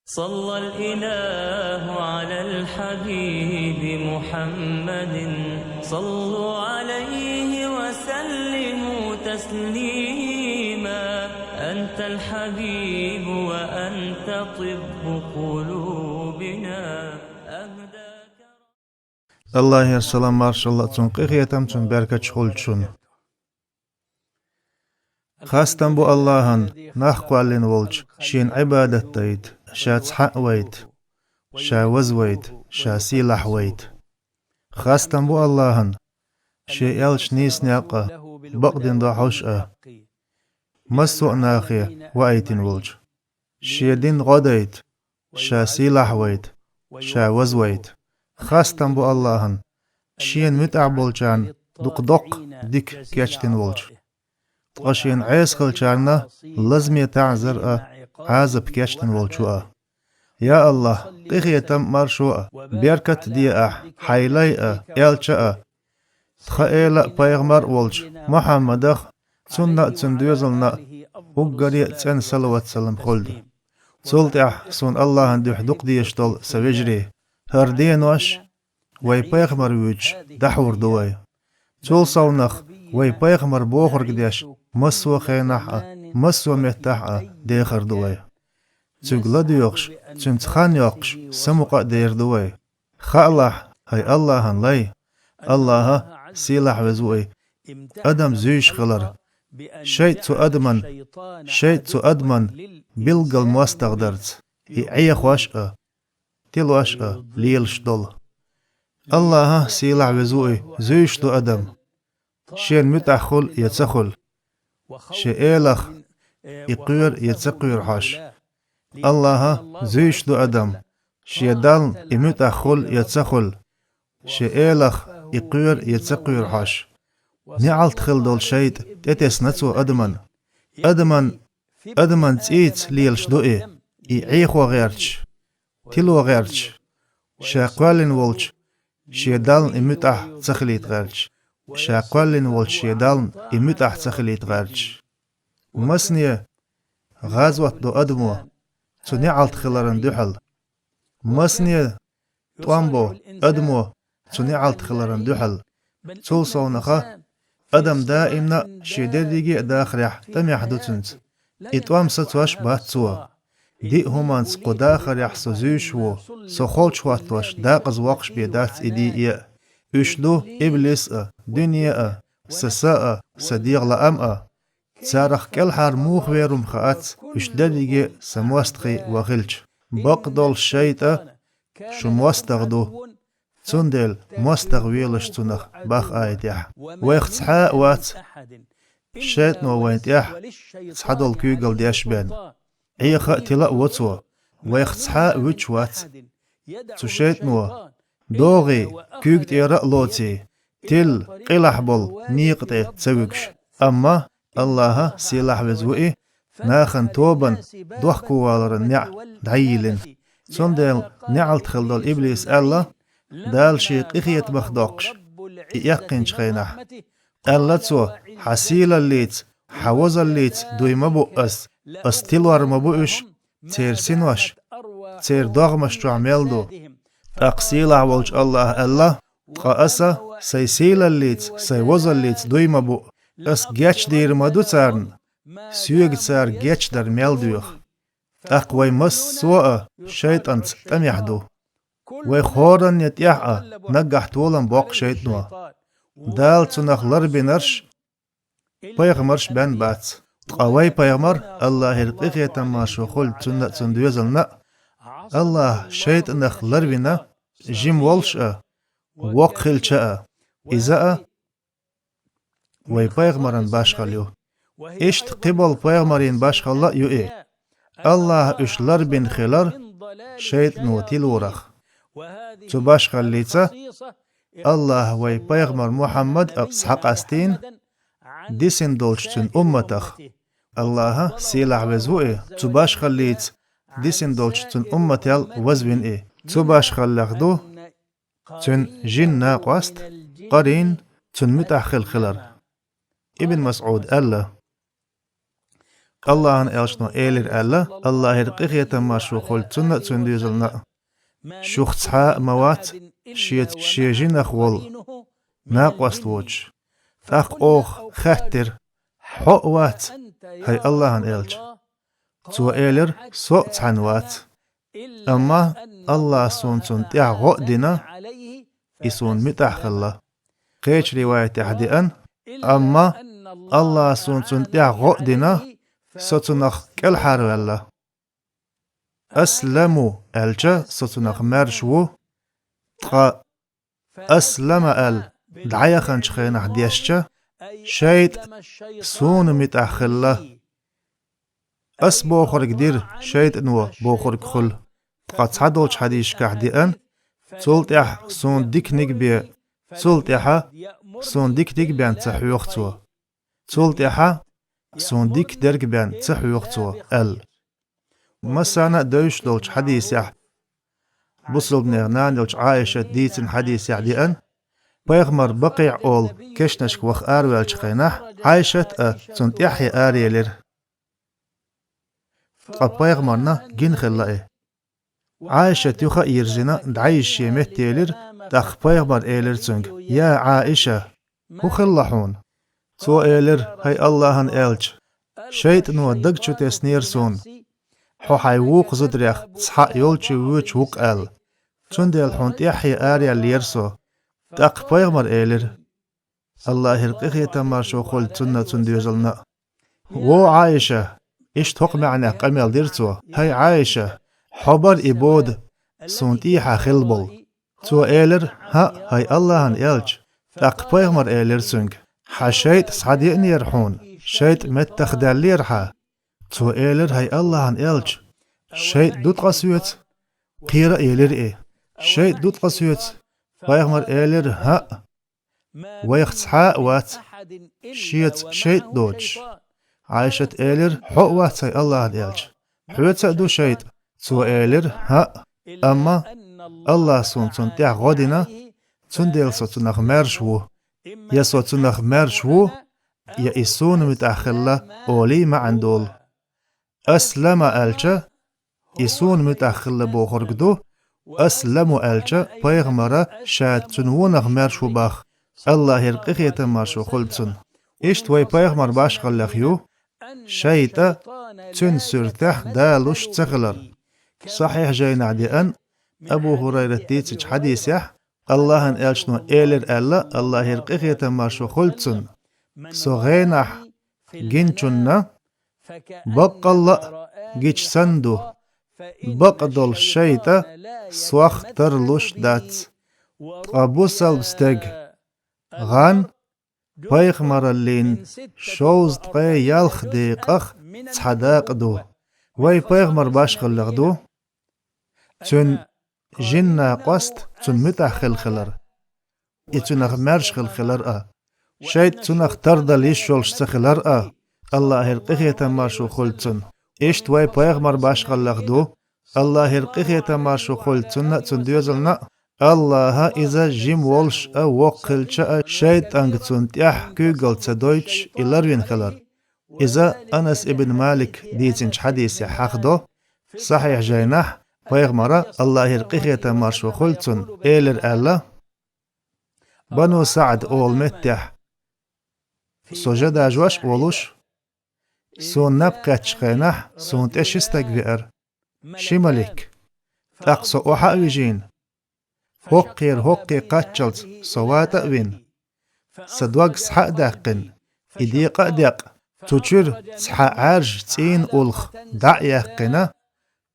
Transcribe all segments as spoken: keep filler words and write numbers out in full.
صلى الإله على الحبيب محمد. صلوا عليه وسلموا تسليما. أنت الحبيب وأنت طب قلوبنا. أهداك Аллахьера салам-маршалла, цун къинхетам, цун беркаташ хуьлда шуна. Хастам бу Аллахьана, нах кхоьллина волчу, шена Ӏибадат дайта, ша цхьаъ вайта, ша ваза вайта, ша сийлахь вайта. Хастам бу Аллахьана, шен элча нийса некъ а, бакъдина дохьуш а, массо а нахе ваийтина волчу. Шен дин гӀо дайта, ша сийлахь вайта, ша ваза вайта. Хастам бу Аллахьана, шена муьтӀахь болчарна дукха доккха дика кечдина волчу, ткъа шена Ӏеса хиллачарна лазаме таӀзар а, Ӏазап кечдина волчу а. Я Аллахь, къинхетам а, маршо а, беркат а де ахь хьайн лай а, элча а, тхан эла а, пайхамар а волчу Мухьаммадах, цунна а, цуьнан доьзална а уггаре а цӀена салават-салам хуьлда. Цул тӀаьхьа суна Аллахьан дуьхьа дукха дезаш долу сан вежарий, хӀара денош вай пайхамар вуьйцуш дӀахьур ду вай. Цул совнах вай пайхамар бохург деш массо а хенахь а, массо а меттехь а дехар ду вай. Цуьнга ладоьгӀуш, цуьнца хан йоккхуш, самукъа а дер ду вай. Хаалахь, хӀай Аллахьан лай, Аллахьа, сийлахь веза ву и, адам зуьйш хилар, шайтӀа цу адаман, шайтӀа цу адаман билггал мостагӀдарца, и Ӏехош а, тилош а лелаш долу. Аллахьа, сийлахь веза ву и, зуьйш ду адам, шена муьтӀахь хуьлу я ца хуьлу, шен элах и кхоьру я ца кхоьру хьожуш. Аллахьа, зуьйш ду адам, шен Дална и муьтӀахь хуьлу я ца хуьлу, шен элах и кхоьру я ца кхоьру хьожуш. НеӀалт хила долу шайтӀа тӀетесна цо адаман. Адаман, адаман цӀийца лелаш ду и, и Ӏехо гӀерташ, тило гӀерташ, ша кхоьллина волчу шен Дална и муьтӀахь ца хилийта гӀерташ, ша кхоьллина волчу шен Дална и муьтӀахь ца хилийта гӀерташ. Масане гӀазот до адамо цу неӀалт хиларан дуьхьал. Масане тӀом бо адамо цу неӀалт хиларан дуьхьал. Цул совнаха адам даимна а шен дерриге а дахарехь тӀамехь ду цуьнца. И тӀом сацош бац цо. Диъ хӀуманца кху дахарехь со зуьйш ву, со холчу хӀоттош дакъаза воккхуш бен дац и диъе а. Уьш ду иблис а, дуьне а, сан са а, сан дегӀан лаам а. Царах кӀелхьара муха вер хӀума хаац, уьш дерриге а сан мостагӀий ван хилча. Бакъдолуш шайтӀа шун мостагӀа ду, цундела мостагӀа велаш цунах баха ай тӀехь. Вайх цхьа а вац шайтӀано вайн тӀехь цхьадолу куьйгалла деш бен. Ӏеха а, тила а во цо, вайх цхьа а вуьтуш вац. Цу шайтӀано догӀий куьйга тӀера а лоций, тилла къилахь болу некъа тӀе ца вуьгуш. Амма Аллахьа, сийлахь веза ву и, нахана тобан, дохковаларан неӀ дӀайийлина. Цундела неӀалт хила долу иблис аьлла, Дала шен къинхетамах доккхуш, и эккхинчу хенахь. Аьлла цо: «Хьан сийлаллица, хьан возаллица дуй ма бу ас, ас тилор ма бу уьш, церан синош церан догӀмаш чохь мел ду». ТӀаккха сийлахь волчу Аллахьа аьлла: «Ткъа аса сайн сийлаллица, сайн возаллица дуй ма бу, ас гечдийр ма ду царна, соьга цара гечдар мел доьху». ТӀаккха вай массо а шайтӀанца тӀамехь ду. Вай хӀоранне тӀехь а наггахь толам боккху шайтӀано. Дала цунах ларбинарш пайхамарш бен бац. Ткъа вай пайхамар, Аллахьера къинхетам, маршо хуьлда цунна а, цунна доьзална а, Аллахьа шайтӀанах ларвина, жима волуш а, воккха хилча а, иза а вай пайхамаран башхалла ю. Иштта кхиболу пайхамарийн башхалла а ю и. Аллахьа уьш ларбина хилар шайтӀано тилорах. Цу башхаллица Аллахьа вай пайхамар Мухьаммад а схьакъастийна дисина долчу цуьнан умматах. Аллахьа, сийлахь веза ву и, цу башхаллица дисина долчу цуьнан уммател вазвина и. Цу башхаллех ду цуьнан жин накъост, Къарин, цуьнан муьтӀахь хила хилар. Ибн МасӀуда аьлла: Аллахьан элчано элира аьлла, Аллахьера къинхетам маршо хуьлда цунна а, цуьнан доьзална а: «Шух цхьа а ма вац шеца шен жинах волу накъост воцуш». ТӀаккха оха хаьттира: «Хьо а вац, хӀай Аллахьан элча?» Цо элира: «Со а цхьаьна вац. Амма Аллахьа суна цунна тӀехь гӀо а дина, и суна муьтӀахь хилла». Кхечу риваятехь деана: «Амма Аллахьа суна цунна тӀехь гӀо а дина, со цунах кӀелхьарваьлла». «Асламу» аьлча, со цунах маьрша ву, ткъа «аслама» аьлла, дӀаяханчу хенахь дешча, шайтӀа суна муьтӀахь хилла. «Ас бохург дира, шайтӀано бохург хуьлу». Ткъа цхьадолчу хьадисашкахь деана: «Цул тӀаьхьа суна диканиг а бен, цул тӀаьхьа суна диканиг а бен ца хьоьху цо. Цул тӀаьхьа суна дика дерг а бен ца хьоьху цо», аьлла. Массарна а девзаш долчу хьадисехь, бусалбанех нана йолчу Ӏайшат дийцина хьадисехь деана, пайхамар БакъиӀ олу кешнашка ваха араваьллачу хенахь, Ӏайшат а цунна тӀаьхье араелира. Ткъа пайхамарна гина хилла и. Ӏайшат юха а йирзина, дӀайижа шен метте елира, тӀаккха пайхамар элира цуьнга: «Я Ӏайша, хӀун хилла хьуна?» Цо элира: «ХӀай Аллахьан элча, шайтӀано даг чу теснера суна, хьо хьайн вукху зударех цхьаъ йолчу воьдуш ву-кх аьлла. Цундела хьуна тӀаьхье араеллера со». ТӀаккха пайхамар элира, Аллахьера къинхетам маршо хуьлда цунна а, цуьнан доьзална а: «Во Ӏайша!» Иштта хӀокху маьӀнехь къамел дира цо: «ХӀай Ӏайша, хьо бара и бода суна тӀехьа хилла болу». Цо элира: «ХӀаъ, хӀай Аллахьан элча». ТӀаккха пайхамар элира цуьнга: «Хьан шайтӀа схьадеанера хьуна, шайтӀа меттахдаьллера хьан». Цо элира: «ХӀай Аллахьан элча, шайтӀа ду ткъа соьца?» Кхера а елира и: «ШайтӀа ду ткъа соьца?» Пайхамар элира: «ХӀаъ, вайх цхьа а вац шеца шайтӀа доцуш». Ӏайшат элира: «Хьо а вац, хӀай Аллахьан элча, хьоьца а ду шайтӀа?» Цо элира: «ХӀаъ, амма Аллахьа суна цунна тӀехь гӀо дина, цундела со цунах маьрша ву. Я со цунах маьрша ву, я и суна муьтӀахь хилла», олий маьӀна долу. «Аслама» аьлча, и суна муьтӀахь хилла бохург ду, «Асламу» аьлча, пайхамара ша цуьнан вонах маьрша ву боху, Аллахьера къинхетам маршо хуьлда цунна. Иштта вай пайхамар башхаллех ю шайтӀа цуьнан суьртехь далуш ца хилар. Сахьихь жайнахь деана, Абу ХӀурайрат дийцинчу хьадисехь, Аллахьан элчано элира аьлла, Аллахьера къинхетам маршо хуьлда цунна: «Со гӀенахь гинчунна баккъалла а гича санна ду. Бакъдолу шайтӀа сох тарлуш дац». Ткъа бусалба стеган гӀан пайхамараллин шовзткъе ялх декъах цхьа дакъа ду. Вай пайхамар башхаллех ду цуьнан жин-накъост цунна муьтӀахь хилла хилар, и цунах маьрша хилла хилар а, шайтӀа цунах тардала йиш йолуш ца хилар а, Аллахьера къинхетам маршо хуьлда цунна. Иштта вай пайхамар башхаллех ду, Аллахьера къинхетам маршо хуьлда цунна а, цуьнан доьзална а, Аллахьа иза жима волуш а, воккха хилча а, шайтӀанга цунна тӀехь куьйгалла ца дойтуш, и ларвина хилар. Иза Анас ибн Малик дийцинчу хьадисехь хьахдо, сахьихь жайнахь, пайхамара, Аллахьера къинхетам маршо хуьлда цунна, элира аьлла: «Бану СаӀд олу меттехь со жа дажош а волуш, суна наб кхеттачу хенахь, суна тӀе ши стаг веара, ши малик. ТӀаккха со охьа а вижийна, хӀокхера хӀокхе кхаччалц со ватӀа а вина, сан дог схьа а даьккхина, и декъа а декъна, цу чуьра цхьа Ӏаьржа цӀийнан уллах дӀа а яьккхина,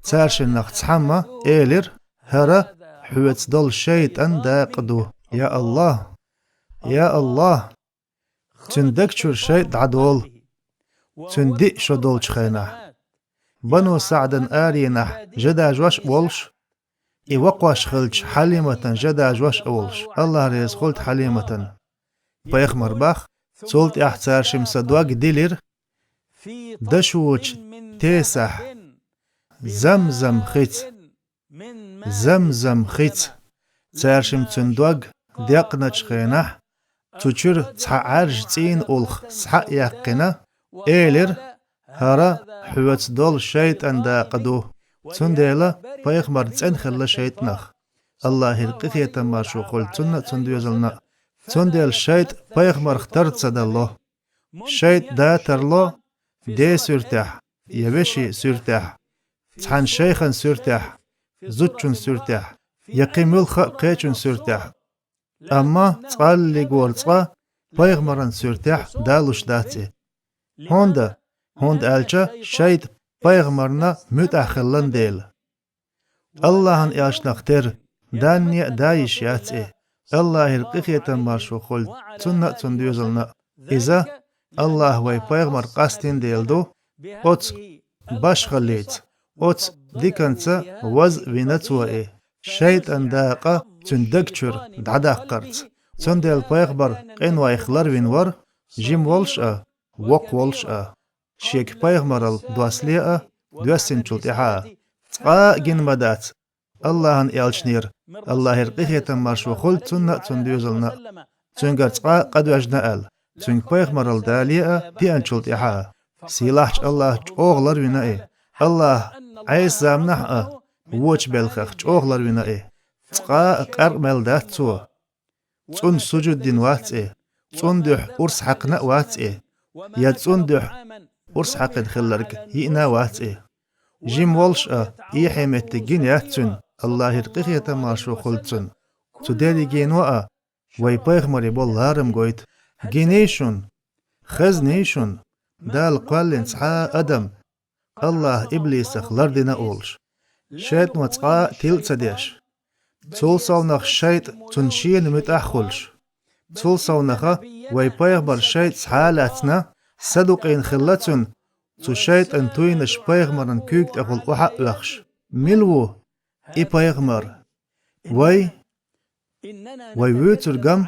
цаьршиннах цхьамма элира: „ХӀара хьоьца долу шайтӀан дакъа ду“. Я АллахӀ! Я АллахӀ! Цуьнан даг чуьра шайтӀа дӀадолу, цуьнан диъ шо долчу хенахь“. Бану СаӀдан аренахь жа дажош а волуш, и вакхош хилча Хьалиматан жа дажош а волуш, АллахӀ реза хуьлда Хьалиматана. Пайхамар бах, цул тӀаьхьа цаьршимма сан дог дилира дашочу тесахь, Замзам хица. Замзам хица. Цаьршимма цуьнан дог декъначу хенахь, цу чуьра цхьа Ӏаьржа цӀийнан уллах схьа а яьккхина, элира: ХӀара хьоьца долу шайтӀан дакъа ду. Цундела пайхамар цӀена хилла шайтӀанах, АллахӀера къинхетам, маршо хуьлда цунна а, цуьнан доьзална а. Цундела шайтӀа пайхамарх тар ца далло. ШайтӀа да тарло ден суьртехь я вешин суьртехь, цхьана шайхан суьртехь, зудчун суьртехь я кхин муьлхха а кхечун суьртехь. Амма цкъа а, цкъа пайхамаран суьртехь далуш дац и. ХӀунда? ХӀунда аьлча шайтӀа пайхамарна муьтӀахь хилла дела. АллахӀан элчанах тера данне а да йиш яц и. АллахӀера къинхетам, маршо хуьлда цунна а, цуьнан доьзална а. Иза АллахӀа вайн пайхамар къастийна дела ду. Оцу башхаллица, оцу диканца ваз а вина цо и, шайтӀан дакъа цуьнан даг чуьра дӀадаккхарца. Цундела пайхамар къинойх ларвина вара, жима волуш а, воккха волуш а, шега пайхамаралла доссале а, доьссинчул тӀаьхьа а. Цкъа а гина ма дац АллахӀан элчанера, АллахӀера къинхетам, маршо хуьлда цунна а, цуьнан доьзална а, цуьнгара цкъа а къа доьжна аьлла, цуьнга пайхамаралла дале а, деанчул тӀаьхьа а. Сийлахьчу АллахӀа чӀогӀа ларвина и. АллахӀа Ӏеса заманахь а, вочу белхех чӀогӀа ларвина и. Цкъа а къаьркъа мел дац цо. ЦӀунна сужуд дина вац и, цӀунна дуьхьа урс хьаькхна а вац и, я цӀунна дуьхьа урс хьаькхина хилларг йиъна а вац и. Жима волуш а, эхье меттиг гина яц цуьнан, АллахӀера къинхетам, маршо хуьлда цунна. Цу дерригено а вайн пайхамаре болу ларам гойту. Гиний шуна, хезний шуна, Дала кхоьллина цхьа а адам АллахӀа иблисах лардина а волуш, шайтӀано цкъа а тила а ца деш? Цул совнаха шайтӀа цунна шена муьтӀахь а хуьлуш. Цул совнаха вайн пайхамар шайтӀа схьа а лаьцна, садукъийна хилла цуьнан, цу шайтӀан туйнаш пайхамаран куьйга тӀехула охьа а оьхуш. Мила ву и пайхамар? Вай, вай вуьйцург-м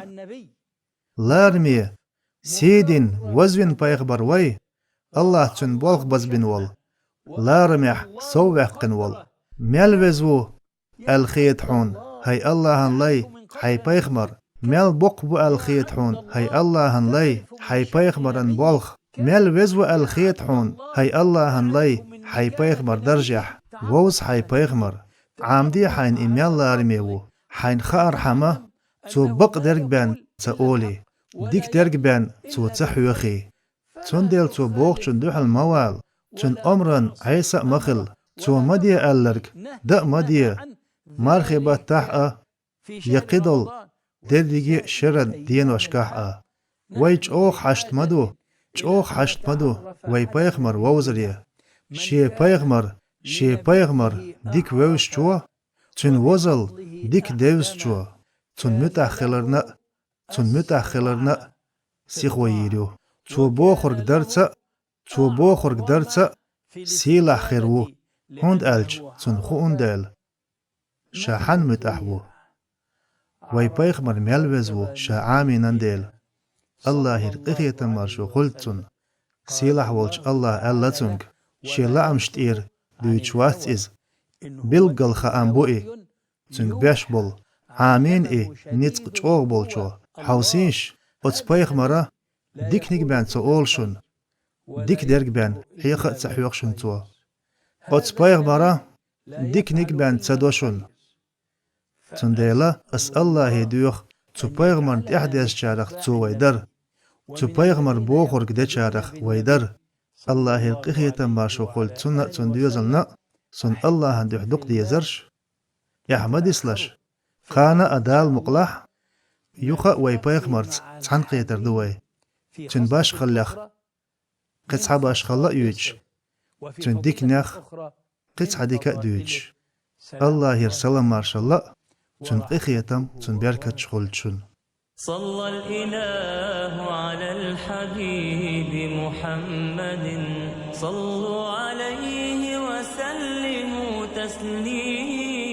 лараме сий дина, вазвина пайхамар вай, АллахӀа цуьнан болх базбина волу, ларамехь совваьккхина волу. Мел веза ву аьлла хета хьуна, хӀай АллахӀан лай, хьайн пайхамар? Мел боккха бу аьлла хета хьуна, хӀай АллахӀан лай, хьайн пайхамаран болх? Мел веза ву аьлла хета хьуна, хӀай АллахӀан лай, хьайн пайхамар даржехь? Вовза хьайн пайхамар, Ӏамаде хьайна и мел лараме ву. Хьайна хаархьама, цо бакъдерг бен ца олий, дикадерг бен цо ца хьоьхий. Цундела цо бохучунна дуьхьал ма вала, цуьнан омранна Ӏеса а ма хила, цо ма де аьлларг дан а ма де, мархи баттахь а, я кхидолу дерриге а шеран деношкахь а. Вай чӀогӀа хьашт ма ду, чӀогӀа хьашт ма ду вай пайхамар вовзаре. Шен пайхамар, шен пайхамар дика вевзачо, цуьнан возалла дика девзачо, цунна муьтӀахь хиларна а, цунна муьтӀахь хиларна а сихо йийр ю. Цо бохург дарца а, цо бохург дарца а сийлахь хир ву, хӀунда аьлча цунна хууна дела, ша хьанна муьтӀахь ву. Вай пайхамар мел веза ву ша Ӏамийнан дела. АллахӀера къинхетам, маршо хуьлда цунна. Сийлахь волчу АллахӀа аьлла цуьнга, шен лаамаш тӀера дуьйцуш вац иза. Билггал хаам бу и, цуьнга беш болу, Ӏамийна и ницкъ чӀогӀа болчо. Хьовсийша, оцу пайхамара диканиг бен ца олу шуна, дикадерг бен хьеха а ца хьоьху шуна цо. Оцу пайхамара диканиг бен ца до шуна. Цундела ас АллахӀе доьху, цу пайхамарна тӀаьхьадезнарах цо вай дара, цу пайхамара бохург дечарах вай дара. АллахӀера къинхетам, маршо хуьлда цунна а, цуьнан доьзална а, суна АллахӀан дуьхьа дукха дезарш, эхь ма дисалаш. Кхана а, Дала мукъалахь, юха а вай пайхамарца цхьаьна кхетар ду вай. Цуьнан башхаллех кхин цхьа башхалла а юьйцуш, цуьнан диканех кхин цхьа дика а дуьйцуш. АллахӀера салам-маршалла а, цуьнан къинхетам, цуьнан беркаташ хуьлда шуна. صلى الإله على الحبيب محمد. صلوا عليه وسلموا تسليما.